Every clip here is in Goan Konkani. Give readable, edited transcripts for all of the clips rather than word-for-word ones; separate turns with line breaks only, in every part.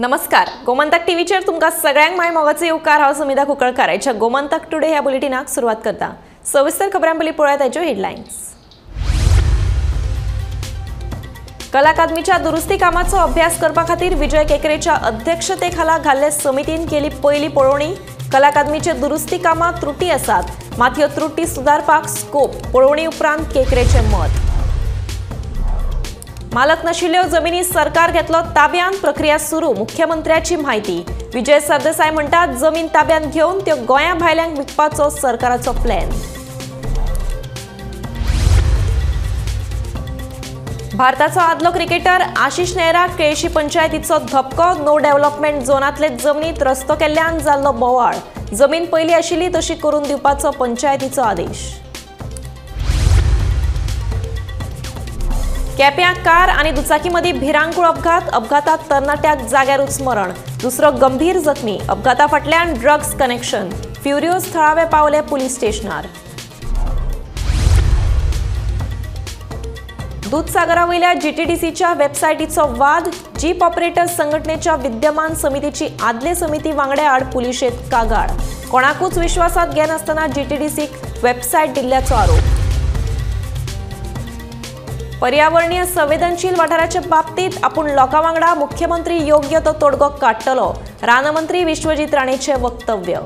नमस्कार, गोमंतक टीव्हीचेर तुमकां सगळ्यांक my मोगाचो येवकार. हांव सुमिता कुंकळकार. आयच्या गोमंतक टुडे ह्या बुलेटिनाक सुरवात करता. सविस्तर खबरां पयलीं पळोवया ताच्यो हेडलायन्स. कला अकादमीच्या दुरुस्ती कामाचो अभ्यास करपा खातीर विजय केकरेच्या अध्यक्षतेखाला घाल्ले समितीन केली पयली पळोवणी. कला अकादमीचे दुरुस्ती कामात त्रुटी आसात, मात ह्यो त्रुटी सुदारपाक स्कोप. पळोवणी उपरांत केकरेचें मत. मालक नाशिल्ल्यो जमिनी सरकार घेतलो ताब्यांत, प्रक्रिया सुरू, मुख्यमंत्र्याची म्हायती. विजय सरदेसाय म्हणटात जमीन ताब्यांत घेवन त्यो गोंया भायल्यांक विकपाचो सरकाराचो प्लॅन. भारताचो आदलो क्रिकेटर आशिष नेहरा केळशी पंचायतीचो धपको. नो डेव्हलपमेंट झोनांतले जमनीत रस्तो केल्ल्यान जाल्लो बोवाळ. जमीन पयली आशिल्ली तशी करून दिवपाचो पंचायतीचो आदेश. केप्यां कार आनी दुचाकी मदीं भिरांकूळ अपघात. अपघातात तरणाट्याक जाग्यारूच मरण, दुसरो गंभीर जखमी. अपघाता फाटल्यान ड्रग्स कनेक्शन. फ्युरियोज थळावे पावले पुलीस स्टेशनार. दूधसागरावयल्या जीटीडीसीच्या वेबसायटीचो वाद. जीप ऑपरेटर्स संघटनेच्या विद्यमान समितीची आदले समिती वांगड्या आड पुलिशेंत कागाळ. कोणाकूच विश्वासात घेनासतना जीटीडीसीक वेबसायट दिल्ल्याचो आरोप. पर्यावरणीय संवेदनशील वाठाराचे बाबतीत आपूण लोकां वांगडा, मुख्यमंत्री योग्य तो तोडगो काडटलो, रानमंत्री विश्वजीत राणेचे वक्तव्य.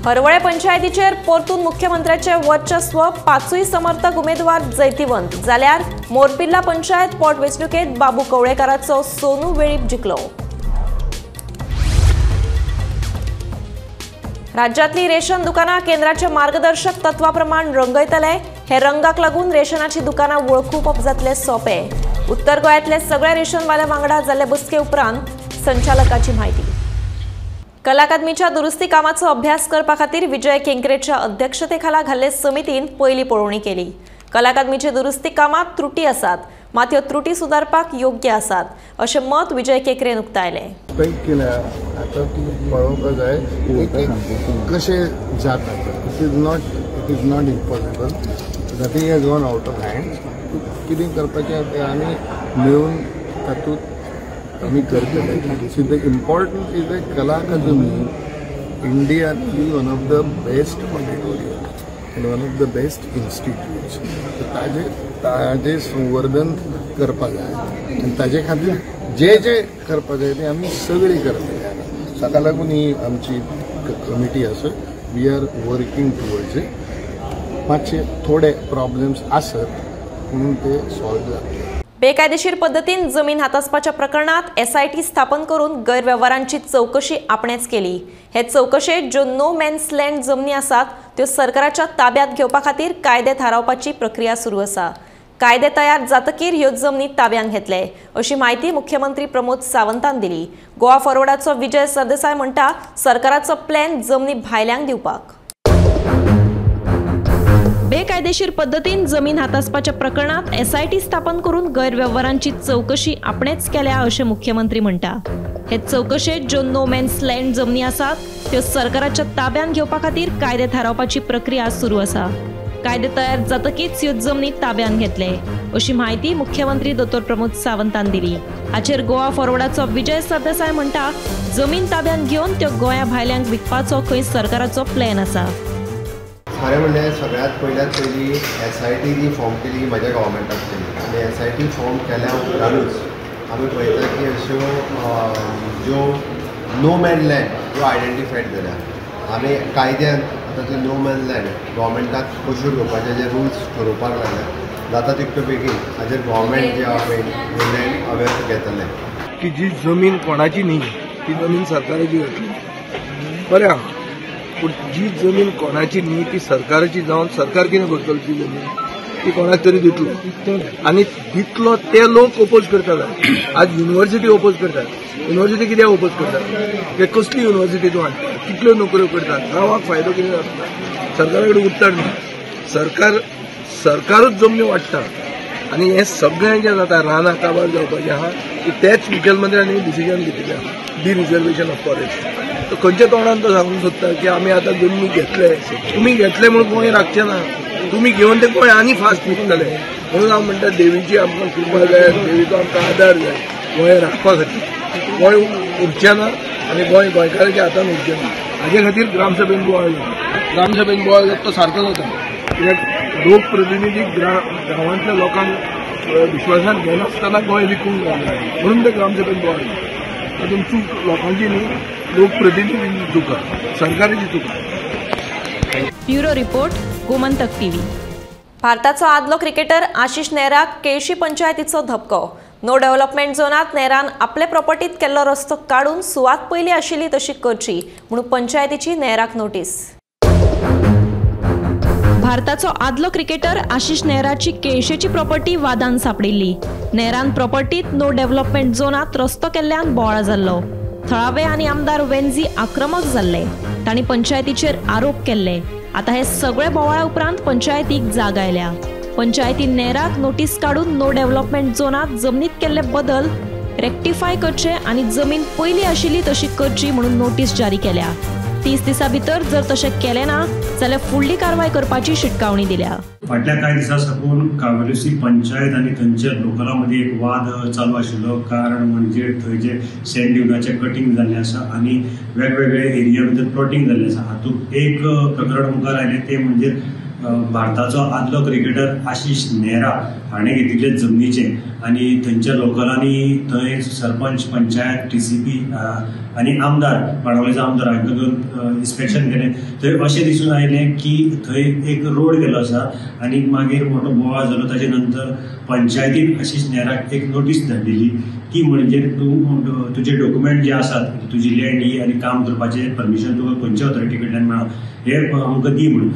हरवळे पंचायतीचेर परतून मुख्यमंत्र्याचे वर्चस्व. पांचूय समर्थक उमेदवार जैतिवंत. जाल्यार मोरपिल्ला पंचायत पोटवेंचणुकेंत बाबू कवळेकाराचो सोनू वेळीप जिखलो. राज्यांतली रेशन दुकानां केंद्राच्या मार्गदर्शक तत्वा प्रमाण रंगयतले. हे रंगाक लागून रेशनाची दुकानां वळखुवप जातले सोंपे. उत्तर गोंयांतले सगळ्या रेशनवाल्या वांगडा जाल्ले बसके उपरांत संचालकाची म्हायती. कला अकादमीच्या दुरुस्ती कामाचो अभ्यास करपा खातीर विजय केंकरेच्या अध्यक्षतेखाला घाल्ले समितीन पयली पळोवणी केली. कला अकादमीचे दुरुस्ती कामात त्रुटी आसात, मात ह्यो त्रुटी सुदारपाक योग्य आसात अशें मत विजय केकरेन उक्तायलें.
आतां पळोवपाक जाय कशें जाता. It is not impossible. Nothing has gone out of hand. कितें करपाचें तें आमी मेळून तातूंत आमी करतले. See the important is the Kala Akademi इंडियांतली one of the best auditorium and one of the best institutes. ताजे संवर्धन करपाक जाय आनी ताजे खातीर जे जे करपाक जाय ते आमी सगळीं करतले. ताका लागून ही आमची कमिटी आसा. We are working towards it. मातशे थोडे प्रॉब्लेम्स आसत म्हणून ते सॉल्व जातले.
बेकायदेशीर पद्दतीन जमीन हातासपाच्या प्रकरणात एसआयटी स्थापन करून गैरवेव्हारांची चवकशी आपणेच केली. हे चवकशेत ज्यो नो मॅन्स लँड जमनी आसात त्यो सरकाराच्या ताब्यात घेवपा खातीर कायदे थारावपाची प्रक्रिया सुरू आसा. कायदे तयार जातकीर ह्यो जमनी ताब्यांत घेतले अशी म्हायती मुख्यमंत्री प्रमोद सावंतान दिली. गोवा फॉरवर्डाचो विजय सरदेसाय म्हणटा सरकाराचो प्लॅन जमनी भायल्यांक दिवपाक. बेकायदेशीर पद्दतीन जमीन हातासपाच्या प्रकरणात एसआयटी स्थापन करून गैरवेव्हारांची चवकशी आपणेच केल्या अशें मुख्यमंत्री म्हणटा. हे चवकशेत ज्यो नो मॅन्स लँड जमनी आसात त्यो सरकाराच्या ताब्यांत घेवपा खातीर कायदे थारावपाची प्रक्रिया सुरू आसा. कायदे तयार जातकीच ह्यो जमनी ताब्यांत घेतले अशी म्हायती मुख्यमंत्री दोतोर प्रमोद सावंतान दिली. हाचेर गोवा फॉरवर्डाचो विजय सरदेसाय म्हणटा जमीन ताब्यांत घेवन त्यो गोंया भायल्यांक विकपाचो खंय सरकाराचो प्लॅन आसा.
खरें म्हणल्यार सगळ्यांत पयल्यात पयली एसआयटी जी फॉर्म केली म्हज्या गव्हर्मेंटान केली आनी एसआयटी फॉर्म केल्या उपरांतूच आमी पळयता की अश्यो ज्यो नो मॅन लँड ज्यो आयडेंटिफायड जाल्या आमी कायद्यान आतां त्यो नो मॅन लँड गव्हर्मेंटाक कश्यो घेवपाचे जे रुल्स ठरोवपाक लागल्या जाता तितक्यो बेगीन हाजेर गव्हर्मेंट जे आहा पळय लँड हांवें घेतलें
की जी जमीन कोणाची न्ही ती जमीन सरकाराची जातली. बरें आहा, पूण जी जमीन कोणाची न्ही ती सरकाराची जावन सरकार कितें करतलो? ती जमीन ती कोणाक तरी दितलो आनी दितलो ते लोक ओपोज करतात. आज युनिव्हर्सिटी ओपोज करतात. युनिव्हर्सिटी कित्याक ओपोज करतात? ते कसली युनिव्हर्सिटी तूं हाडटा, कितल्यो नोकऱ्यो करतात, गांवाक फायदो कितें जाता? सरकारा कडेन उत्तर ना. सरकारूच जमनी वाडटा आनी हें सगळें जें जाता रानां काबार जावपाचें आहा तेच मुखेलमंत्र्यांनी डिसिजन घेतिल्लें आहा, डिरिजर्वेशन ऑफ फॉरेस्ट. खंयच्या तोंडान तो सांगूंक सोदता की आमी आतां जमनी घेतले, तुमी घेतले म्हणून गोंय राखचे ना, तुमी घेवन ते गोंय आनी फास्ट विकतले. म्हणून हांव म्हणटा देवीची आमकां कृपा जाय, देवीचो आमकां आदार जाय गोंय राखपा खातीर. गोंय उरचें ना आनी गोंय गोंयकाराच्या हातान उरचें ना, हाजे खातीर ग्रामसभेन बोवाळ जाता. ग्रामसभेन बोवाळ जाता तो सारको जाता, कित्याक लोकप्रतिनिधी गांवांतल्या लोकांक विश्वासान घेनासतना गोंय विकूंक लागला, म्हणून ते ग्रामसभेन बोवाळ जाता. तातूंत चूक लोकांची न्ही, लोकप्रतिनिधींची चूक आसा, सरकाराची चूक आसा.
Bureau report, Gomantak TV. भारताचो आदलो क्रिकेटर आशिष नेहराक केळशी पंचायतीचो धपको. नो डेव्हलपमेंट झोनात नेहरान आपले प्रॉपर्टीत केल्लो रस्तो काडून सुवात पयली आशिल्ली तशी करची म्हणून पंचायतीची नेहराक नोटीस. भारताचो आदलो क्रिकेटर आशिष नेहराची केळशेची प्रॉपर्टी वादान सापडिल्ली. नेहरान प्रॉपर्टीत नो डेव्हलपमेंट झोनात रस्तो केल्ल्यान बोवाळ जाल्लो. थळावे आनी आमदार वेन्झी आक्रमक जाल्ले. तांणी पंचायतीचेर आरोप केल्ले. आता हे सगळे बोवाळा उपरांत पंचायतीक जाग आयल्या. पंचायतीन नेहराक नोटीस काडून नो डेव्हलपमेंट झोनात जमनीत केल्ले बदल रेक्टिफाय करचे आनी जमीन पयली आशिल्ली तशी करची म्हणून नोटीस जारी केल्या. 30 दिसां भितर जर तशें केलें ना जाल्यार फुडली कारवाय करपाची शिटकावणी दिल्या.
फाटल्या कांय दिसां साकून कावेलुसी पंचायत आनी थंयच्या लोकलां मदीं एक वाद चालू आशिल्लो. कारण म्हणजे थंय जे सँड ड्युनाचें कटींग जाल्लें आसा आनी वेगवेगळे एरिया भितर प्लॉटींग जाल्लें आसा. हातूंत एक प्रकरण मुखार आयलें तें म्हणजे भारताचो आदलो क्रिकेटर आशिष नेहरा हाणें घेतिल्ले जमनीचें आनी थंयच्या लोकलांनी थंय सरपंच, पंचायत, टीसीपी आनी आमदार, बाणावलेचो आमदार हांकां घेवन इन्स्पेक्शन केलें. थंय अशें दिसून आयलें की थंय एक रोड गेलो आसा आनी मागीर मोठो बोवाळ जालो. ताजे नंतर पंचायतीन आशिष नेहराक एक नोटीस धाडिल्ली ती म्हणजे तूं तुजे डॉक्युमेंट जे आसात, तुजी लँड ही आनी काम करपाचें परमिशन तुका खंयच्या ऑथॉरिटी कडल्यान मेळ्ळां हें आमकां दी म्हणून.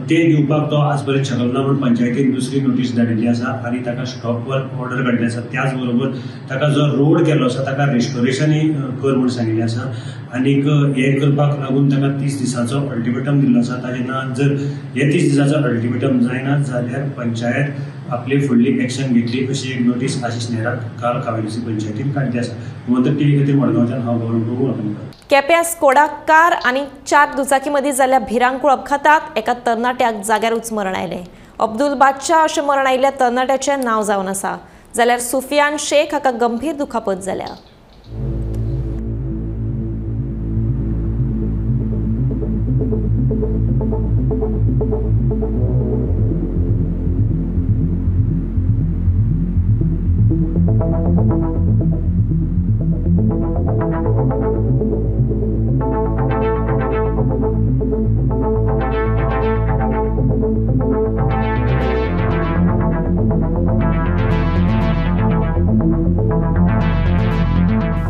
ते दिवपाक तो आज पर्यंत शकलो ना म्हूण पंचायतीन दुसरी नोटीस धाडिल्ली आसा आनी ताका स्टॉप वर्क ऑर्डर काडली आसा. त्याच बरोबर ताका जो रोड केल्लो आसा ताका रेस्टोरेशनय कर म्हूण सांगिल्लें आसा आनीक हें करपाक लागून ताका 30 दिसांचो अल्टिमेटम दिल्लो आसा. ताजे ना जर हे 30 दिसांचो अल्टिमेटम जायना जाल्यार पंचायत आपली फुडली एक्शन घेतली अशी एक नोटीस आशिष नेहराक काल कावेलुसी पंचायतीन काडली आसा. गोमंतक टीव्ही खातीर मडगांवच्यान हांव गौरव प्रभू वांटणकार.
केप्यां स्कोडा कार आनी 4 दुचाकी मदीं जाल्ल्या भिरांकूळ अपघातात एका तरणाट्याक जाग्यारूच मरण आयलें. अब्दुल बादशाह अशें मरण आयिल्ल्या तरणाट्याचें नांव जावन आसा, जाल्यार सुफियान शेख हाका गंभीर दुखापत जाल्या.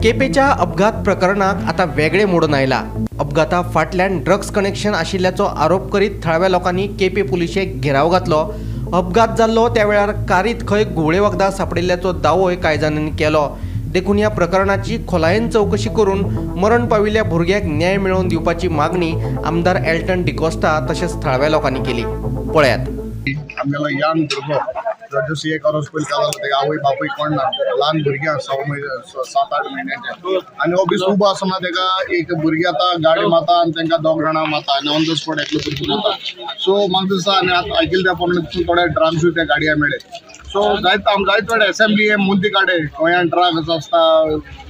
केपेच्या अपघात प्रकरणाक आता वेगळे मोडून आयला. अपघाता फाटल्यान ड्रग्स कनेक्शन आशिल्ल्याचो आरोप करीत थळाव्या लोकांनी केपे पुलिशेक घेराव घातलो. अपघात जाल्लो त्या वेळार कारीत खंय घुंवळे वखदां सापडिल्ल्याचो दावोय कांय जाणांनी केलो. देखून ह्या प्रकरणाची खोलायेन चवकशी करून मरण पाविल्ल्या भुरग्याक न्याय मेळोवन दिवपाची मागणी आमदार एल्टन डिकोस्टा तशेंच थळाव्या लोकांनी केली. पळयात.
आमगेलो यंग भुरगो जशी एक वर्स पयलीं काल तेका आवय बापूय कोण ना, ल्हान भुरगें आसा 7-8 म्हयन्याचें आनी हो बेस उबो आसतना तेका एक भुरगें आतां गाडी मारता आनी तेंकां दोग जाणां मारता आनी ऑन the spot एकलो भुरगो मारता. सो म्हाका दिसता आनी आतां आयकिल्ले त्या प्रमाणे थोडे ड्रग्सूय त्या गाडयां मेळ्ळे. सो जायत आम जायत वेळ एसेंब्ली हे मुद्दे काडे गोंयांत ड्रग्स आसता,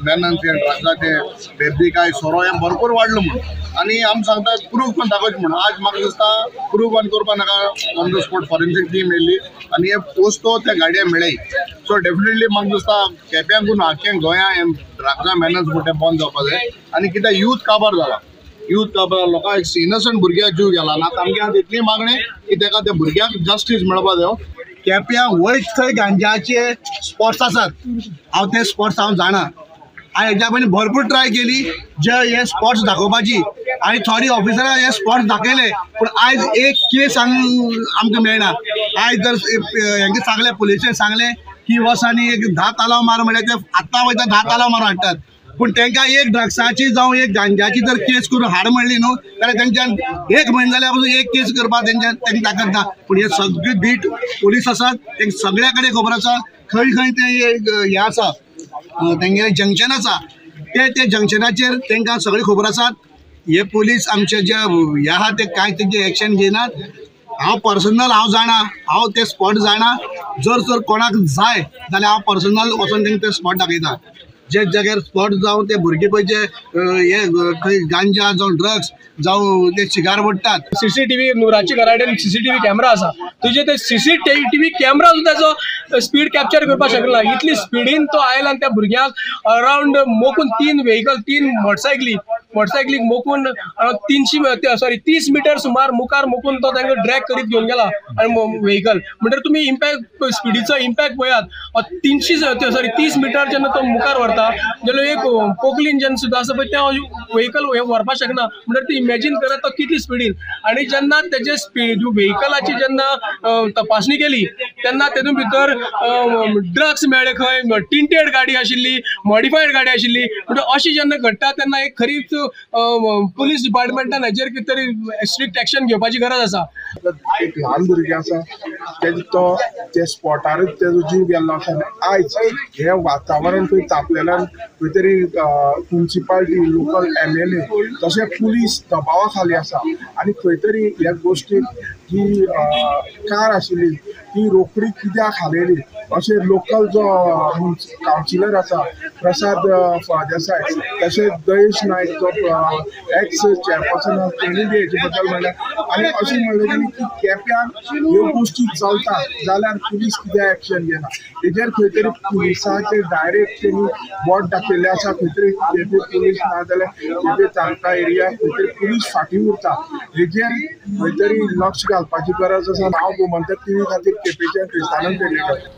बेनन्स हे ड्रग्साचे बेबदीकाय सोरो हें भरपूर वाडलो म्हूण आनी आमी सांगता प्रूफ पण दाखोवचें म्हूण. आज म्हाका दिसता प्रूफ आनी करपा नाका, on the spot forensic team येयल्ली आनी हे वस्तू त्या गाडये मेळ्ळी. सो डेफिनेटली म्हाका दिसता केप्यांकून आख्ख्या गोंया हें ड्रग्सां मेनन्स म्हणटा तें बंद जावपा जाय. आनी कित्याक यूथ काबार जाला, यूथ काबार लोकांक इनोसंट भुरग्याक जीव गेला ना. आमगे आतां इतली मागणी की तेका त्या भुरग्याक जस्टीस मेळपा जाय.
केप्यां वयच थंय गांजाचे स्पॉट्स आसात, हांव ते स्पॉट्स हांव जाणा आनी हेज्या पयलीं भरपूर ट्राय केली जे हे स्पॉट्स दाखोवपाची आनी थोडी ऑफिसरां हे स्पॉट्स दाखयले, पूण आयज एक केस आमकां मेळना. आयज जर हेंकां सांगलें, पुलिशेन सांगलें की वच आनी एक 10 तालाव मार म्हणल्यार ते आत्तां वयता 10 तालाव मारून हाडटात, पूण तांकां एक ड्रग्साची जावं एक गांजाची जर केस करून हाड म्हणली न्हू जाल्यार तेंच्यान एक म्हयनो जाल्यार पसून एक केस करपाक तेंच्यान तांकां ताकद ना. पूण हे सगळे बीट पुलीस आसात, तेंकां सगळ्या कडेन खबर आसा खंय खंय ते हें आसा, तेंगेलें जंक्शन आसा, ते ते जंक्शनाचेर तांकां सगळी खबर आसात. हे पुलीस आमचे जे हे आहा ते कांय तेंचे एक्शन घेनात. हांव पर्सनल हांव जाणा, हांव ते स्पॉट जाणा, जर जर कोणाक जाय जाल्यार हांव पर्सनल वचोन तांकां ते स्पॉट दाखयता. जे जाग्यार स्पॉट जावं ते भुरगे पळय जे हे खंय गांजा जावं ड्रग्स जावं ते शिगार ओडटात.
सीसीटीव्ही नुराचे घरा कडेन सीसीटीव्ही कॅमेरा आसा, तुजे ते सीसीटीव्ही कॅमेरा सुद्दां ताचो स्पीड कॅप्चर करपाक शकना. इतली स्पिडीन तो आयला आनी त्या भुरग्यांक अरावंड मोखून 3 व्हेकल 3 मोटरसायकलीक मोखून 30 मिटर सुमार मुखार मोखून तो तांकां ड्रॅग करीत घेवन गेला. आनी व्हेकल म्हणटकीर तुमी इम्पॅक्ट स्पिडीचो इम्पॅक्ट पळयात. 30 मिटर जेन्ना तो मुखार व्हरता जाल्यार एक पोकलीन जेन्ना सुद्दां आसा पळय त्या व्हेकल हें व्हरपाक शकना. म्हणटकीर ती इमॅजीन करात तो कितली स्पिडीन. आनी जेन्ना तेजे स्पीड व्हेकलाची जेन्ना तपासणी केली तेन्ना तेतून भितर ड्रग्स मेळ्ळे, खंय टिंटेड गाडी आशिल्ली, मॉडिफायड गाडी आशिल्ली. म्हणटकीर अशें जेन्ना घडटा तेन्ना एक खरीच पुलीस डिपार्टमेंटान हेजेर कितें तरी स्ट्रिक्ट एक्शन घेवपाची गरज आसा.
एक ल्हान भुरगें आसा तेजो तो ते स्पॉटारूच तेजो जीव गेल्लो आसा. आयज हें वातावरण खंय तापलेल्यान खंय तरी मुन्सिपाल्टी, लोकल MLA तशें पुलीस दबावा खाली आसा आनी खंय तरी ह्या गोश्टीक जी कार आशिल्ली ती रोखडी कित्याक हालयली अशें लोकल जो कावन्सिलर आसा प्रसाद फळदेसाय तशेंच दयेश नायक जो एक्स चेअरपर्सन आसा तेणी बी हेजे बद्दल म्हणलें. आनी अशें म्हणलें तेणी की केप्यां ह्यो गोश्टी चलतात जाल्यार पुलीस कित्याक एक्शन घेना. हेजेर खंय तरी पुलिसाचेर डायरेक्ट तेणी बोट दाखयल्लें आसा. खंय तरी केपें पुलीस ना जाल्यार केपें तालुका एरिया खंय तरी पुलीस फाटीं उरता. हेजेर खंय तरी लक्ष घालपाची गरज आसा. हांव गोमंतक टीव्ही खातीर केपेंच्यान क्रिस्तानंद पेडणेकर.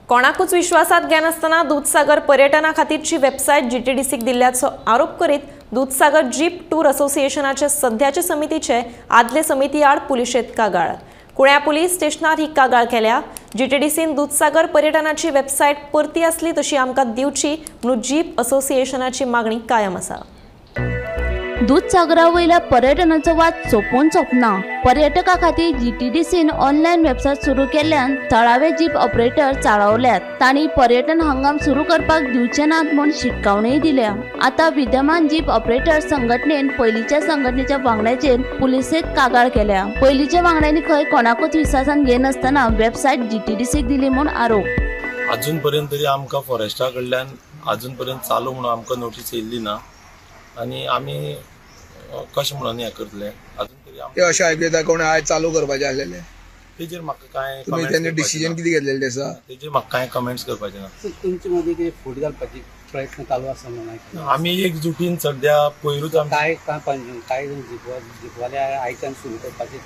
कोणाकूच विश्वासात घेनासतना दूधसागर पर्यटना खातीरची वेबसायट जीटीडीसीक दिल्ल्याचो आरोप करीत दूधसागर जीप टूर असोसिएशनाचे सध्याचे समितीचे आदले समिती आड पुलिशेत कागाळ. कुण्या पुलीस स्टेशनार ही कागाळ केल्या. जीटीडीसीन दूधसागर पर्यटनाची वेबसायट परती आसली तशी आमकां दिवची म्हणून जीप असोसिएशनाची मागणी कायम आसा.
दूधसागरा वयल्या पर्यटनाचो वाद सोंपून सोंपना. पर्यटकां खातीर जीटीडीसीन ऑनलायन वेबसायट सुरू केल्ल्यान थळावे जीप ऑपरेटर चाळवल्यात. तांणी पर्यटन हंगाम सुरू करपाक दिवचे नात म्हूण शिटकावणीय दिल्या. आतां विद्यमान जीप ऑपरेटर संघटनेन पयलींच्या संघटनेच्या वांगड्याचेर पुलिसेत कागाळ केल्या. पयलींच्या वांगड्यांनी खंय कोणाकूच विस्वासान घेनासतना वेबसायट जीटीडीसीक दिली म्हूण आरोप.
अजून पर्यंत तरी आमकां फॉरेस्टा कडल्यान अजून पर्यंत चालू म्हणून आमकां नोटीस येयल्ली ना आनी आमी कशें म्हणून हें करतले अजून तरी.
ते अशें आयकता कोण आयज चालू करपाचें आसलेलें
तेजेर म्हाका कांय
तुमी तेन्ना डिसिजन कितें घेतलेलें आसा
तेजेर म्हाका कांय कमेंट्स करपाचे ना.
तुमचे मदीं कितें फूट घालपाची प्रयत्न चालू आसा म्हणून
आमी एकजुटीन सद्या पयरूच
काय कांय जिपवाले आयच्यान सुरू करपाची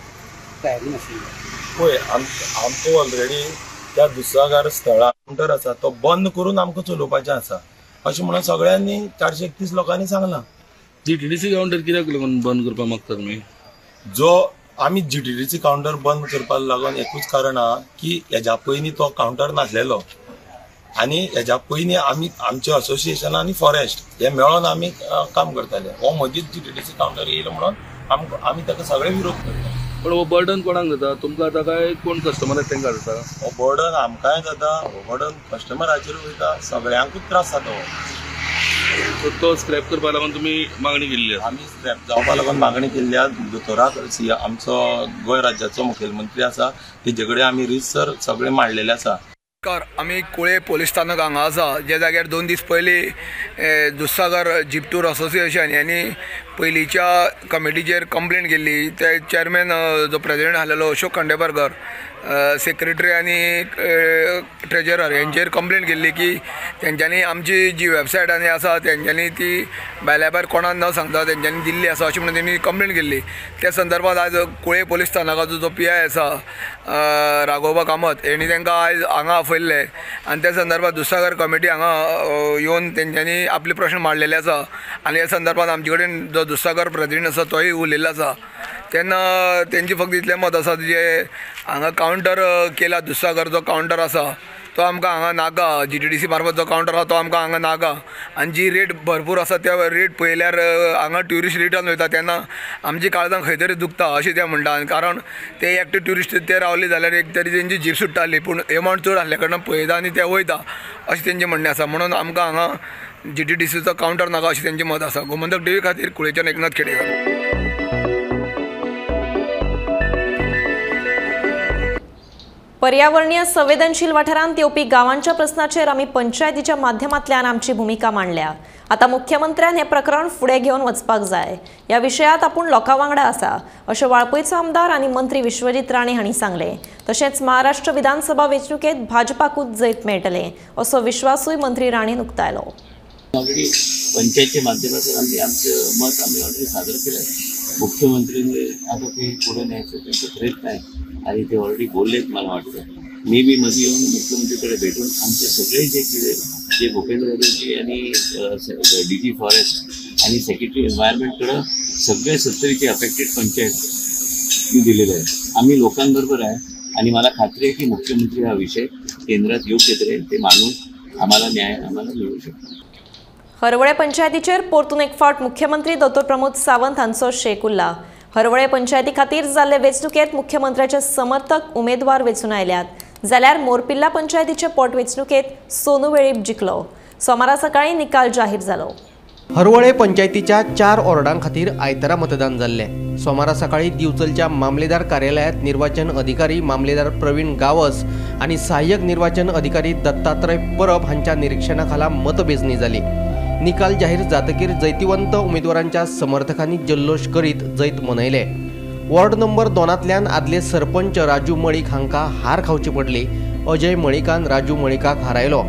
तयारी नाशिल्ली.
पळय आमकां ऑलरेडी त्या दुधसागर स्थळा कावंटर आसा तो बंद करून आमकां चलोवपाचें आसा अशें म्हणून सगळ्यांनी 431 लोकांनी सांगलां.
जीटीडीसी कावंटर कित्याक लागून बंद करपाक मागता तुमी?
जो आमी जीटीडीसी कावंटर बंद करपाक लागून एकूच कारण आहा की हेज्या पयलीं तो कावंटर नासलेलो आनी हेज्या पयलीं आमी आमचे असोसिएशन आनी फॉरेस्ट हे मेळोन आमी काम करताले. हो मदींच जीटीडीसी कावंटर येयलो म्हणून आमी ताका सगळे विरोध करता.
पण हो बर्डन कोणाक जाता? तुमकां आतां काय कोण कस्टमर तांकां जाता?
हो बर्डन आमकांय जाता, हो बर्डन कस्टमराचेर वयता, सगळ्यांकूच त्रास जाता. हो
तो स्क्रॅप करपा लागून तुमी मागणी केल्ली आसा?
आमी स्क्रॅप जावपा लागून मागणी केल्ली आसा. दोतोराक आमचो गोंय राज्याचो मुखेलमंत्री आसा तेजे कडेन आमी रितसर सगळें मांडलेलें आसा.
नमस्कार, आमी कुळे पोलीस स्थानक हांगा आसा ज्या जाग्यार 2 दीस पयलीं दुधसागर जीप टूर असोसिएशन यांनी पयलींच्या कमिटीचेर कंप्लेन केल्ली. ते चेअरमॅन जो प्रेजिडेंट आसलेलो अशोक खांडेपारकर, सेक्रेटरी आनी ट्रेजरर हेंचेर कंप्लेन केल्ली की तेंच्यांनी आमची जी वेबसायट आनी आसा तेंच्यांनी ती भायल्या भायर कोणाक न सांगता तेंच्यांनी दिल्ली आसा अशें म्हणून तेणी कंप्लेन केल्ली. त्या संदर्भात आयज कुळे पोलीस स्थानकाचो जो PI आसा राघोबा कामत हेणी तांकां आयज हांगा आपयल्ले आनी त्या संदर्भात दुधसागर कमिटी हांगा येवन तेंच्यांनी आपले प्रश्न मांडलेले आसा आनी ह्या संदर्भात आमचे कडेन जो दुधसागर प्रेजिडेंट आसा तोय उलयल्लो आसा. तेन्ना तेंचें फक्त इतलें मत आसा जे हांगा कावंटर केला दुधसागर जो कावंटर आसा तो आमकां हांगा नाका, जीटीडीसी मार्फत जो कावंटर आसा तो आमकां हांगा नाका आनी जी रेट भरपूर आसा त्या रेट पळयल्यार हांगा ट्युरिस्ट रिटर्न वयता तेन्ना आमची काळजां खंय तरी दुखता अशें ते म्हणटा. आनी कारण ते एकटे ट्युरिस्ट ते रावले जाल्यार एक तरी तेंची जीप सुट्टाली पूण एमावंट चड आसल्या कारणान पळयता आनी ते वयता अशें तेंचें म्हणणें आसा. म्हणून आमकां हांगा जीटीडीसीचो कावंटर नाका अशें तेंचें मत आसा. गोमंतक टीव्ही खातीर कुळेच्यान एकनाथ खेडेकर.
पर्यावरणीय संवेदनशील वाठारांत येवपी गांवांच्या प्रस्नाचेर आमी पंचायतीच्या माध्यमांतल्यान आमची भुमिका मांडल्या. आतां मुख्यमंत्र्यान हें प्रकरण फुडें घेवन वचपाक जाय. ह्या विशयांत आपूण लोकां वांगडा आसा अशें वाळपयचो आमदार आनी मंत्री विश्वजीत राणे हांणी सांगलें. तशेंच महाराष्ट्र विधानसभा वेंचणुकेंत भाजपाकूच जैत मेळटलें असो विश्वासूय मंत्री राणेन उक्तायलो.
ऑलरेडी पंचायतच्या माध्यमातून आम्ही आमचं मत आम्ही ऑलरेडी सादर केलं. मुख्यमंत्र्यांनी आता ते पुढे न्यायचं त्यांचा प्रयत्न आहे आणि ते ऑलरेडी बोललेत. मला वाटतं मी बी मध्ये येऊन मुख्यमंत्रीकडे भेटून आमचे सगळे जे किडे जे भूपेंद्र यादवजी आणि डी जी फॉरेस्ट आणि सेक्रेटरी एन्व्हायरमेंटकडं सगळे 70चे अफेक्टेड पंचायत मी दिलेले आहे. आम्ही लोकांबरोबर आहे आणि मला खात्री आहे की मुख्यमंत्री हा विषय केंद्रात योग्य तऱ्हेने ते मानून आम्हाला न्याय आम्हाला मिळू शकतो.
हरवळे पंचायतीचेर परतून एक फावट मुख्यमंत्री डॉ प्रमोद सावंत हांचो शेक उरला. हरवळे पंचायती खातीर जाल्ले वेंचणुकेंत मुख्यमंत्र्याचे समर्थक उमेदवार वेंचून आयल्यात, जाल्यार मोरपिल्ला पंचायतीचे पोटवेंचणुकेंत सोनू वेळीप जिखलो. सोमारा सकाळी निकाल जाहीर जालो.
हरवळे पंचायतीच्या 4 वॉर्डां खातीर आयतारा मतदान जाल्लें. सोमारा सकाळी दिवचलच्या मामलेदार कार्यालयांत निर्वाचन अधिकारी मामलेदार प्रवीण गावस आनी सहाय्यक निर्वाचन अधिकारी दत्तात्रय परब हांच्या निरीक्षणाखाला मतमेजणी जाली. निकाल जाहीर जातकीर जैतिवंत उमेदवारांच्या समर्थकांनी जल्लोष करीत जैत मनयले. वॉर्ड नंबर 2 आदले सरपंच राजू मळीक हांकां हार खावची पडली. अजय मळिकान राजू मळिकाक हारायलो.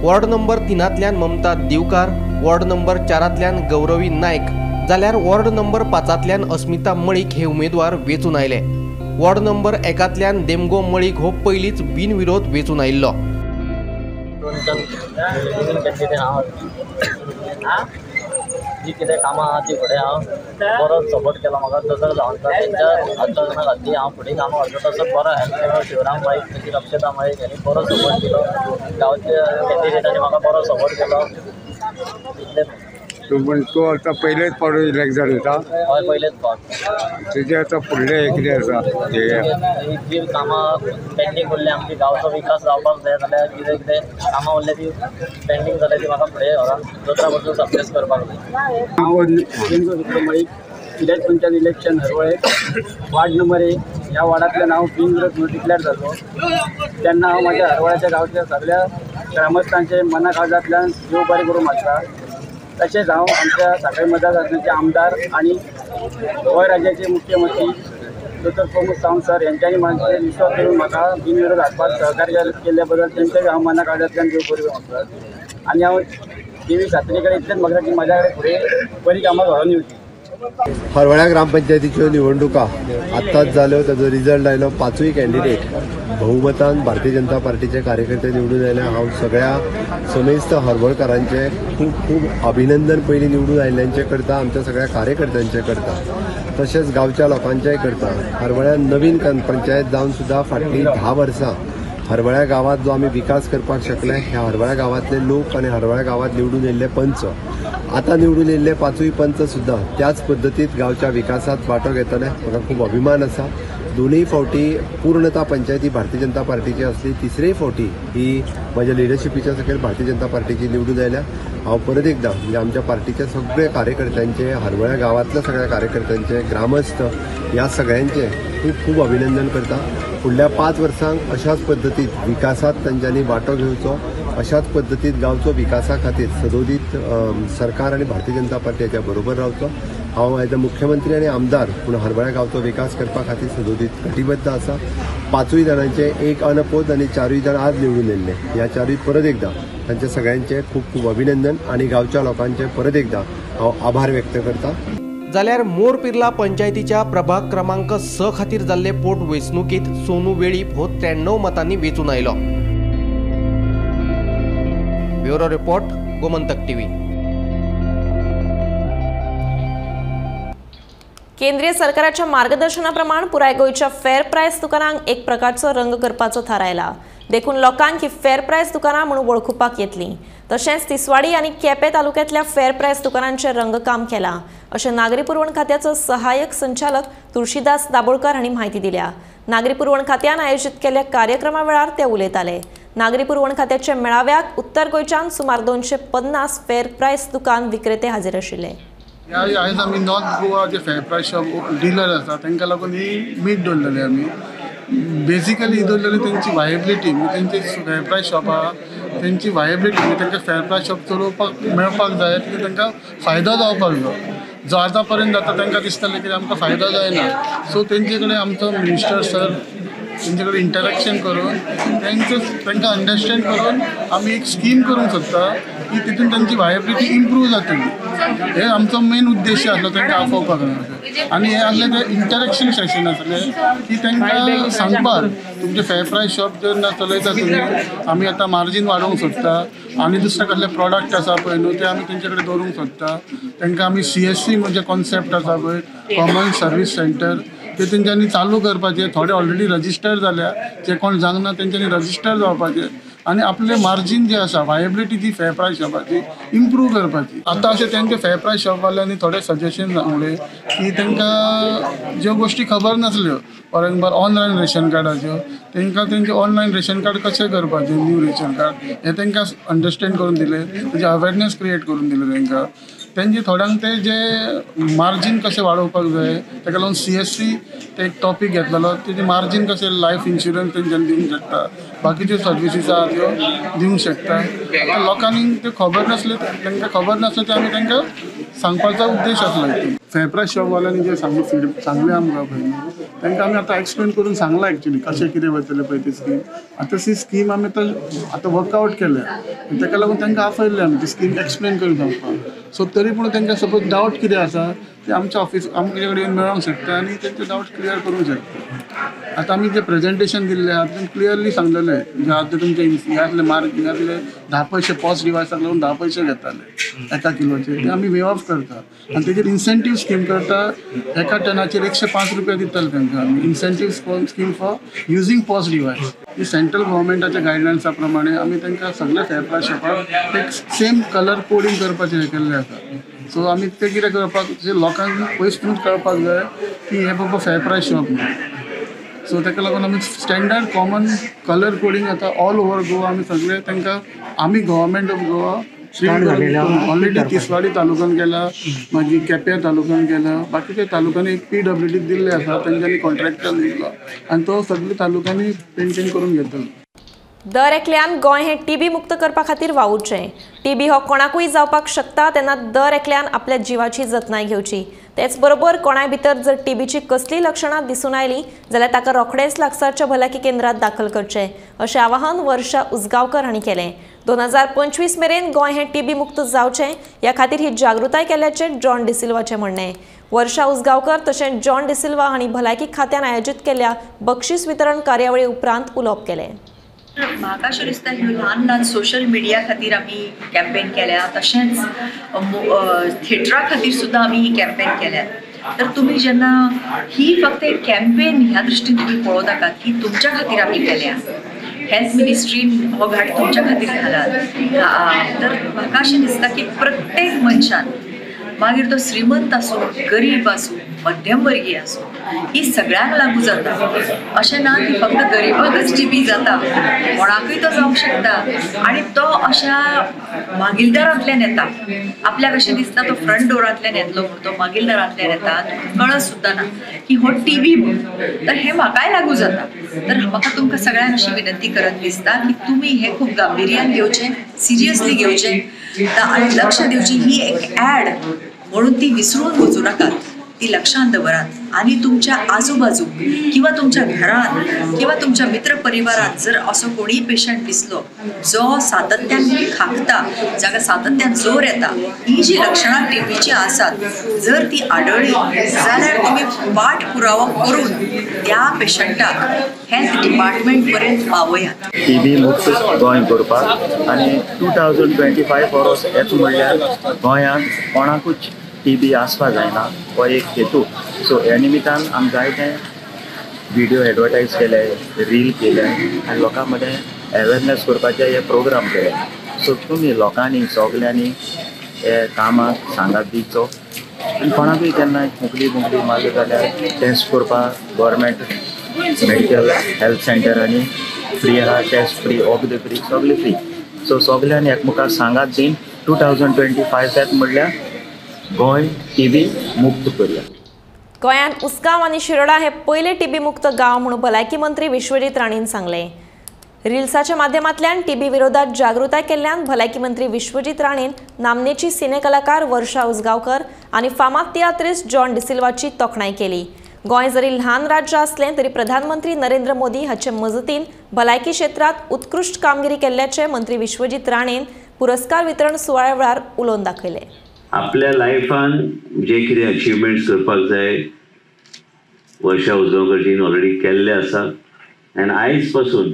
वॉर्ड नंबर 3 ममता दिवकार, वॉर्ड नंबर 4 गौरवी नायक, जाल्यार वॉर्ड नंबर 5 अस्मिता मळीक हे उमेदवार वेंचून आयले. वॉर्ड नंबर 1 देमगो मळीक हो पयलींच बिनविरोध वेंचून आयिल्लो.
जी कितें कामां आहा ती फुडें हांव बरो सपोर्ट केला म्हाका तसो जावन तेंच्या आश्वासना खातीर हांव फुडें कामां करता तसो बरो हेल्प केलो. शिवराम माईक तशी अक्षता माईक हांणी बरो सपोर्ट दिलो. गांवच्या कॅन्डिडेटांनी म्हाका बरो सपोर्ट केलो. इतलें.
तूं पण तूं आतां पयलेच फावट इलेक्ट जालो आतां?
हय, पयलेच फावट.
तुजें आतां फुडलें कितें आसा?
जी कामां पेंडींग उरल्या आमची गांवचो विकास जावपाक जाय जाल्यार कितें कितें कामां उरल्या ती पेंडींग जाल्या ती म्हाका फुडें व्हरोन जोत्रा बसून सक्सेस करपाक जाय.
हांव Malik, village panchayat election Harvalem ward number 1 ह्या वॉर्डांतल्यान हांव बिनविरोध म्हणून डिक्लेअर जालो. तेन्ना हांव म्हाज्या हरवळ्याच्या गांवच्या सगळ्या ग्रामस्थांचे मना काळजांतल्यान देव बरें करूं मागता. तशेंच हांव आमच्या साखळी मतदारसंघाचे आमदार आनी गोंय राज्याचे मुख्यमंत्री डॉ प्रमोद सावंत सर यांच्यानी म्हाजेर विश्वास दवरून म्हाका बिनविरोध हाडपाक सहकार्य केल्ल्या बद्दल तेंचेय हांव मना काळजांतल्यान देव बरें मागता. आनी हांव देवी सात्रे कडेन इतलेंच मागता की म्हाज्या कडेन फुडें बरी कामां घडोवन येवची.
हरवळ्या ग्रामपंचायतीच्यो निवडणुका आत्ताच जाल्यो, ताजो रिजल्ट आयलो. 5 कॅन्डिडेट बहुमतान भारतीय जनता पार्टीचे कार्यकर्ते निवडून आयले. हांव सगळ्या समेस्त हरवळकारांचे खूब खूब अभिनंदन पयलीं निवडून आयिल्ल्यांचें करता, आमच्या सगळ्या कार्यकर्त्यांचें करता, तशेंच गांवच्या लोकांचेंय करता. हरवळ्या नवीन पंचायत जावन सुद्दां फाटलीं 10 वर्सां हरवळ्या गांवांत जो आमी विकास करपाक शकले, ह्या हरवळ्या गांवांतले लोक आनी हरवळ्या गांवांत निवडून येयल्ले पंच, आतां निवडून येयल्ले 5 पंच सुद्दां त्याच पद्दतीत गांवच्या विकासांत वांटो घेतले. म्हाका खूब अभिमान आसा. 2 फावटी पूर्णता पंचायती भारतीय जनता पार्टीची आसली, तिसरेय फावटी ही म्हज्या लिडरशिपीच्या सकयल भारतीय जनता पार्टीची निवडून आयल्या. हांव परत एकदां म्हणजे आमच्या पार्टीच्या सगळ्या कार्यकर्त्यांचे, हरवळ्या गांवांतल्या सगळ्या कार्यकर्त्यांचे, ग्रामस्थ ह्या सगळ्यांचे खूब खूब अभिनंदन करता. फुडल्या 5 वर्सांक अशाच पद्दतीत विकासांत तांच्यांनी वांटो घेवचो, अशाच पद्दतीत गांवचो विकासा खातीर सदोदीत सरकार आनी भारतीय जनता पार्टी हाच्या बरोबर रावचो. हांव एज अ मुख्यमंत्री आनी आमदार पूण हरवळ्या गांवचो विकास करपा खातीर सदोदीत कटिबद्ध आसा. 5 जाणांचे 1 अनपोज आनी 4 जाण आज निवडून येयल्ले. ह्या 4 परत एकदां तांचे सगळ्यांचे खूब खूब अभिनंदन आनी गांवच्या लोकांचे परत एकदां हांव आभार व्यक्त करता.
जाल्यार मोरपिर्ला पंचायतीच्या प्रभाग क्रमांक 6 खातीर जाल्ले पोट वेंचणुकेंत सोनू वेळीप हो 93 मतांनी वेंचून आयलो. Bureau report, Gomantak TV.
केंद्रीय सरकाराच्या मार्गदर्शनाप्रमाण पुराय गोंयच्या फेअर प्रायस दुकानांक एक प्रकारचो रंग करपाचो थारायला. देखून लोकांक ही फेअर प्रायस दुकानां म्हणून वळखुपाक येतली. तशेंच तिसवाडी आनी केपें तालुक्यांतल्या फेअर प्रायस दुकानांचें रंगकाम केलां अशें नागरी पुरवण खात्याचो सहाय्यक संचालक तुळशीदास दाबोळकर हांणी म्हायती दिल्या. नागरी पुरवण खात्यान आयोजीत केल्ल्या कार्यक्रमा वेळार ते उलयताले. नागरी पुरवण खात्याच्या मेळाव्याक उत्तर गोंयच्यान सुमार 250 फेअर प्रायस दुकान विक्रेते हाजीर आशिल्ले.
आयज आमी नॉर्थ गोवा जे फेअर प्रायस शॉप डिलर आसा तांकां लागून ही मीट दवरलेली आमी. बेसिकली दवरलेली तेंची वायबिलिटी म्हणजे तेंचे फेर प्रायस शॉप आहा तेंची वायबिलिटी म्हणजे तांकां फेर प्रायस शॉप चलोवपाक मेळपाक जाय की तांकां फायदो जावपाक जाय. जो आतां पर्यंत जाता तांकां दिसतालें की आमकां फायदो जायना. सो तेंचे कडेन आमचो मिनिस्टर सर तेंचे कडेन इंटरेक्शन करून तांकां अंडरस्टँड करून आमी एक स्कीम करूंक सोदता की तितून तांची वायबिलिटी इम्प्रूव जातली. हे आमचो मेन उद्देश आसलो तांकां आपोवपाक. आनी हे आसलें तें इंटरेक्शन सेशन आसलें की तांकां सांगपाक तुमचें फेर प्रायस शॉप जर ना चलयता तुमी आमी आतां मार्जीन वाडोवंक सोदता आनी दुसरे कसले प्रोडक्ट आसा पळय न्हू ते आमी तेंचे कडेन दवरूंक सोदता. तांकां आमी CSC म्हणजे कॉन्सेप्ट आसा पळय कॉमन सर्वीस सेंटर ते तेंच्यांनी चालू करपाचें. थोडे ऑलरेडी रजिस्टर जाल्या जे कोण जांगना तेंच्यांनी रजिस्टर जावपाचें आनी आपलें मार्जीन जें आसा वायबिलिटी ती फेर प्रायस शॉपाची इम्प्रूव करपाची. आतां अशें तेंचे फेर प्रायस शॉपवाल्यांनी थोडे सजेशन सांगले की तांकां ज्यो गोश्टी खबर नासल्यो फॉर एक्झाम्पल ऑनलायन रेशन कार्डाच्यो तांकां तेंचें ऑनलायन रेशन कार्ड कशें करपाचें न्यू रेशन कार्ड हें तांकां अंडरस्टँड करून दिलें. तेजें अवेरनेस क्रिएट करून दिलें तांकां. तेंचे थोड्यांक ते जे मार्जीन कशें वाडोवपाक जाय ताका लागून CSC ते एक टॉपीक घेतलेलो तेजें मार्जीन कशें लायफ इन्शुरन्स तेंच्यांनी दिवंक शकता बाकीच्यो सर्विसीस आहा त्यो दिवंक शकता. आतां लोकांनी त्यो खबर नासल्यो तांकां खबर नासलें तें आमी तांकां सांगपाचो उद्देश आसलो. फेर प्रायस शॉपवाल्यांनी जें सांगलें फीड सांगलें आमकां पळय न्हू तांकां आमी आतां एक्सप्लेन करून सांगलां एक्चुली कशें कितें वयतलें पळय ती स्कीम. आतां ती स्कीम आमी आतां वर्कआवट केल्या ताका लागून तांकां आपयल्लें आमी ती स्कीम एक्सप्लेन करून सांगपाक. सो तरी पूण तांकां सपोज डावट कितें आसा ते आमच्या ऑफिस आमचे कडेन मेळोंक शकता आनी तेंचे डावट क्लियर करूंक शकता. आतां आमी जें प्रेजेंटेशन दिल्लें आहा तितून क्लियरली सांगलेलें जे आतां तुमचे ह्यातले मार्क ह्यातले 10 पयशे पॉस डिवायसाक लागून 10 पयशे घेताले एका किलोचे ते आमी वे ऑफ करता आनी तेजेर इन्सेंटीव स्कीम करता. एका टनाचेर 105 रुपया दितले तांकां आमी incentive scheme for using POS device. ही सेंट्रल गव्हर्मेंटाच्या गायडलायन्सा प्रमाणे आमी तांकां सगळे फेर प्रायस शॉपाक एक सेम कलर कोडींग करपाचें हें केल्लें आसा. सो आमी तें कितें करपाक लोकांक पयस कळपाक जाय की हें बाबा फेर प्रायस शॉप न्हू. सो ताका लागून आमी स्टँडर्ड कॉमन कलर कोडींग आतां ऑल ओवर गोवा आमी सगळे तांकां आमी government of Goa already Tiswadi तालुक्यान केला मागीर केप्यां तालुक्यान केला बाकीच्या तालुक्यांनी एक PWD दिल्ले आसा तेंच्यांनी कॉन्ट्रॅक्टर दिलो आनी तो सगळे तालुक्यांनी पेंटींग करून घेतलो.
दर एकल्यान गोंय हें टीबी मुक्त करपा खातीर वावुरचें. टीबी हो कोणाकूय जावपाक शकता तेन्ना दर एकल्यान आपल्या जिवाची जतनाय घेवची. तेच बरोबर कोणाय भितर जर टीबीची कसलीय लक्षणां दिसून आयलीं जाल्यार ताका रोखडेंच लागसारच्या भलायकी केंद्रात दाखल करचें अशें आवाहन वर्षा उजगांवकर हांणी केलें. 2025 मेरेन गोंय हें टीबी मुक्त जावचें ह्या खातीर ही जागृताय केल्याचें जॉन डिसिल्वाचें म्हणणें. वर्षा उजगांवकर तशेंच जॉन डिसिल्वा हांणी भलायकी खात्यान आयोजीत केल्ल्या बक्षीस वितरण कार्यावळी उपरांत उलोवप केलें.
म्हाका अशें दिसता ह्यो ल्हान ल्हान सोशल मिडिया खातीर आमी कॅम्पेन केल्या तशेंच थिएटरा खातीर सुद्दां आमी ही कॅम्पेन केल्या. तर तुमी जेन्ना ही फक्त एक कॅम्पेन ह्या दृश्टीन तुमी पळोवं नाकात की तुमच्या खातीर आमी केल्या, हेल्थ मिनिस्ट्रीन हो घाट तुमच्या खातीर घाला. तर म्हाका अशें दिसता की प्रत्येक मनशान मागीर तो श्रीमंत आसूं गरीब आसूं मध्यमवर्गीय आसूं ही सगळ्यांक लागू जाता. अशें ना की फक्त गरिबाकच टीबी जाता, कोणाकूय तो जावंक शकता आनी तो अशा मागीलदारांतल्यान येता. आपल्याक अशें दिसता तो फ्रंट डोरांतल्यान येतलो म्हूण, तो मागीलदारांतल्यान येता, कळत सुद्दां ना की हो टीबी म्हूण. तर हें म्हाकाय लागू जाता. तर म्हाका तुमकां सगळ्यांक अशी विनंती करत दिसता की तुमी हें खूब गांभिर्यान घेवचें, सिरियसली घेवचें आनी लक्ष दिवचें. ही एक ॲड म्हणून ती विसरून वचूं नाकात, ती लक्षांत दवरात आनी तुमच्या आजूबाजू किंवा तुमच्या घरात किंवा तुमच्या मित्र परिवारात जर असो कोणीय पेशंट दिसलो जो सातत्यान खांकता, जाका सातत्यान जोर येता, ही जी लक्षणां टीबीची आसात जर ती आढळ्ळी जाल्यार तुमी पाठ पुरावो करून त्या पेशंटाक हेल्थ डिपार्टमेंट पर्यंत पावयात.
टीबी मुक्त गोंय करपाक आनी 2025 वरोस येता म्हणल्यार गोंयांत कोणाकूच टीबी आसपा जायना हो एक हेतू. सो ह्या निमित्तान आमी जायते व्हिडियो एडवर्टायज केले, रील केले आनी लोकां मदें अवेरनेस करपाचे हे प्रोग्राम केले. सो तुमी लोकांनी सगल्यांनी हे कामाक सांगात दिवचो आनी कोणाकूय केन्नाय खोंकली बुंकली मारली जाल्यार टेस्ट करपाक गव्हर्मेंट मेडिकल हेल्थ सेंटरांनी फ्री आहा, टेस्ट फ्री, वखद फ्री, सगळें फ्री. सो सगल्यांनी एकमेकाक सांगात दीन 2025 जात म्हणल्यार गोंय टीबी मुक्त करूया.
गोंयांत उसगांव आनी शिरोडा हे पयले टीबी मुक्त गांव म्हणून भलायकी मंत्री विश्वजीत राणेन सांगलें. रिल्साच्या माध्यमांतल्यान टीबी विरोधात जागृताय केल्ल्यान भलायकी मंत्री विश्वजीत राणेन नामनेची सिने कलाकार वर्षा उसगांवकर आनी फामाद तियात्रिस्ट जॉन डिसिल्वाची तोखणाय केली. गोंय जरी ल्हान राज्य आसलें तरी प्रधानमंत्री नरेंद्र मोदी हाचे मजतीन भलायकी क्षेत्रांत उत्कृश्ट कामगिरी केल्ल्याचें मंत्री विश्वजीत राणेन पुरस्कार वितरण सुवाळ्या वेळार उलोवन दाखयलें.
आपल्या लायफान जे कितें अचिवमेंट्स करपाक जाय वर्षा उसगांवकरजीन ऑलरेडी केल्ले आसा आनी आयज पासून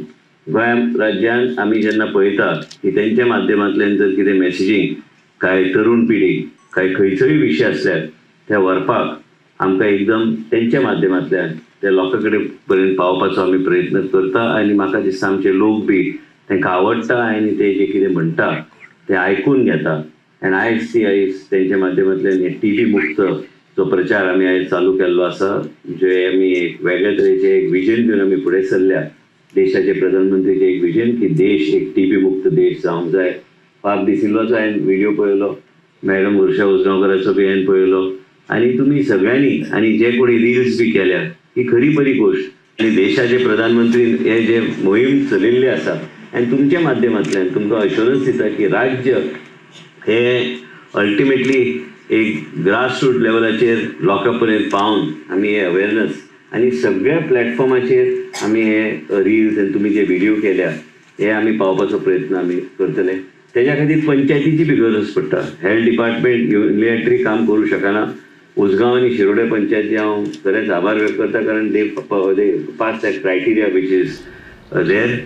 गोंय राज्यान आमी जेन्ना पळयता की तेंच्या माध्यमांतल्यान जर कितें मॅसेजींग काय तरुण पिढी काय खंयचोय विशय आसल्यार ते व्हरपाक आमकां एकदम तेंच्या माध्यमांतल्यान ते लोकां कडेन पर्यंत पावोवपाचो आमी प्रयत्न करता आनी म्हाका दिसता आमचे लोक बी तांकां आवडटा आनी ते जे कितें म्हणटा ते आयकून घेता. आनी आयज ती आयज तेंच्या माध्यमांतल्यान हे टीबी मुक्त जो प्रचार आमी आयज चालू केल्लो आसा, जे आमी एक वेगळे तरेचे एक विजन घेवन आमी फुडें सरल्या. देशाचे प्रधानमंत्रीचे एक विजन की देश एक टीबी मुक्त देश जावंक जाय. पाप डिसिल्वाचो हांवें व्हिडियो पळयलो, मॅडम वर्षा उसगांवकराचो बी हांवें पळयलो आनी तुमी सगळ्यांनी आनी जे कोणी रिल्स बी केल्या ही खरी बरी गोश्ट. आनी देशाचे प्रधानमंत्री हे जे मोहीम चलयल्ली आसा आनी तुमच्या माध्यमांतल्यान तुमकां अश्योरन्स दिता की राज्य हे अल्टिमेटली एक ग्रासरूट लेवलाचेर लोकां पर्यंत पावून आमी हे अवेरनस आनी सगळ्या प्लॅटफॉर्माचेर आमी हे रिल्स आनी तुमी जे व्हिडियो केल्या हे आमी पावपाचो प्रयत्न आमी करतले. तेज्या खातीर पंचायतीची बी गरज पडटा. हेल्थ डिपार्टमेंट युनिलॅटरी काम करूं शकना. उसगांव आनी शिरोडे पंचायती हांव खरेंच आभार व्यक्त करता, कारण they pass that criteria which is there.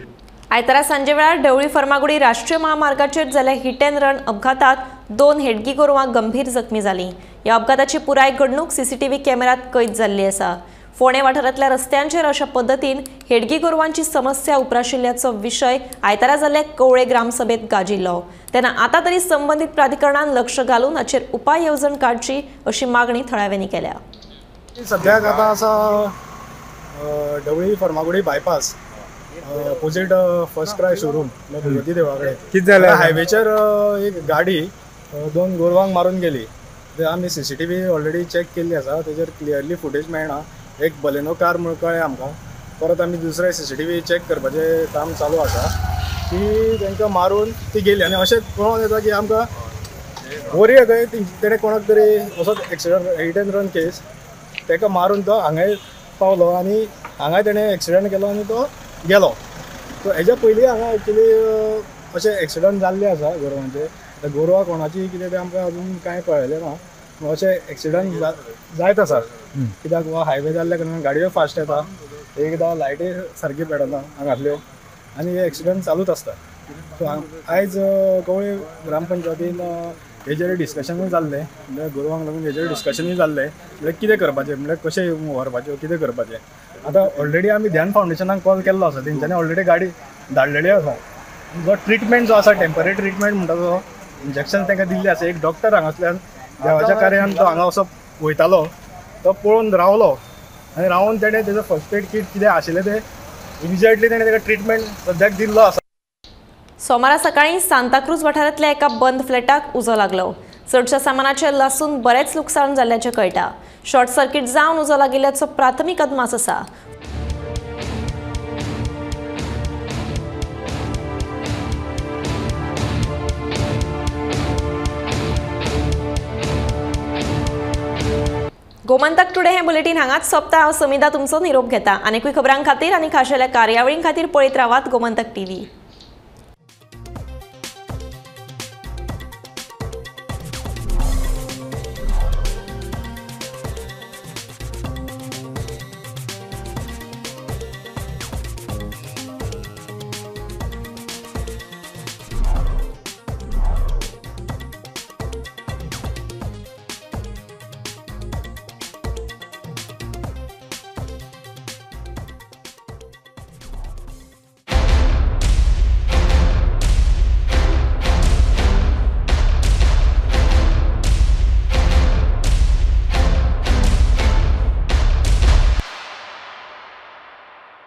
आयतारा सांजे वेळार ढवळी फर्मागुडी राष्ट्रीय महामार्गाचेर जाल्ल्या हिट अँड रन अपघातात 2 हेडगी गोरवां गंभीर जखमी जालीं. ह्या अपघाताची पुराय घडणूक सीसीटीव्ही कॅमेऱ्यांत कैद जाल्ली आसा. फोंडें वाठारांतल्या रस्त्यांचेर अशा पद्दतीन हेडगी गोरवांची समस्या उप्राशिल्ल्याचो विशय आयतारा जाल्ल्या कवळे ग्रामसभेत गाजिल्लो. तेन्ना आतां तरी संबंदीत प्राधिकरणान लक्ष घालून हाचेर उपाय येवजण काडची अशी मागणी थळाव्यांनी केल्या.
सद्याक आतां आसा Dhawali Farmagudi bypass opposite first cry showroom Bhagwati देवळा कडेन
कितें जालें?
हायवेचेर एक गाडी 2 गोरवांक मारून गेली. आमी सीसीटीव्ही ऑलरेडी चॅक केल्ली आसा, तेजेर क्लियरली फुटेज मेळना. एक बलेनो कार म्हणून कळ्ळें आमकां. परत आमी दुसरे सीसीटीव्ही चॅक करपाचें काम चालू आसा की तांकां मारून ती गेली. आनी अशें कळोन येता की आमकां वरी खंय तेणें कोणाक तरी असोच accident hit and run case ताका मारून तो हांगाय पावलो आनी हांगाय तेणें एक्सिडंट केलो आनी तो गेलो. सो हेज्या पयलीं हांगा एक्चुली अशें एक्सिडंट जाल्ले आसा गोरवांचे. आतां गोरवां कोणाची कितें तें आमकां अजून कांय कळ्ळें ना. अशें एक्सिडंट जायत आसा कित्याक हो हायवे जाल्ल्या कारणान गाडयो फास्ट येता, एकदां लायटी सारकी पेटना हांगासल्यो आनी हे एक्सिडंट चालूच आसता. सो आयज कवळे ग्रामपंचायतीन हेजेर डिस्कशनूय जाल्लें, म्हणल्यार गोरवांक लागून हेजेर डिस्कशनूय जाल्लें, म्हणल्यार कितें करपाचें, म्हणल्यार कशें व्हरपाच्यो, कितें करपाचें. आतां ऑलरेडी आमी ध्यान फावंडेशनाक कॉल केल्लो आसा, तेंच्यांनी ऑलरेडी गाडी धाडलेली आसा. जो ट्रिटमेंट जो आसा टेम्पररी ट्रिटमेंट म्हणटा तो इंजेक्शन तांकां दिल्लें आसा. एक डॉक्टर हांगासल्यान देवाच्या कार्यान तो हांगा असो वयतालो, तो पळोवन रावलो आनी रावन तेणें तेजो फर्स्ट एड कीट कितें आशिल्लें तें इमिजिएटली तेणें ताका ट्रिटमेंट सद्याक दिल्लो आसा.
सोमारा सकाळीं सांताक्रूज वाठारांतल्या एका बंद फ्लॅटाक उजो लागलो. चडशा सामानाचें लासून बरेंच लुकसाण जाल्ल्याचें कळटा. शॉर्ट सर्किट जावन उजो लागिल्ल्याचो प्राथमीक अदमास आसा. गोमंतक टुडे हे बुलेटीन हांगाच सोंपता. हांव समिधा तुमचो निरोप घेता. आनीकूय खबरां खातीर आनी खाशेल्या कार्यावळीं खातीर पळयत रावात गोमंतक टीव्ही.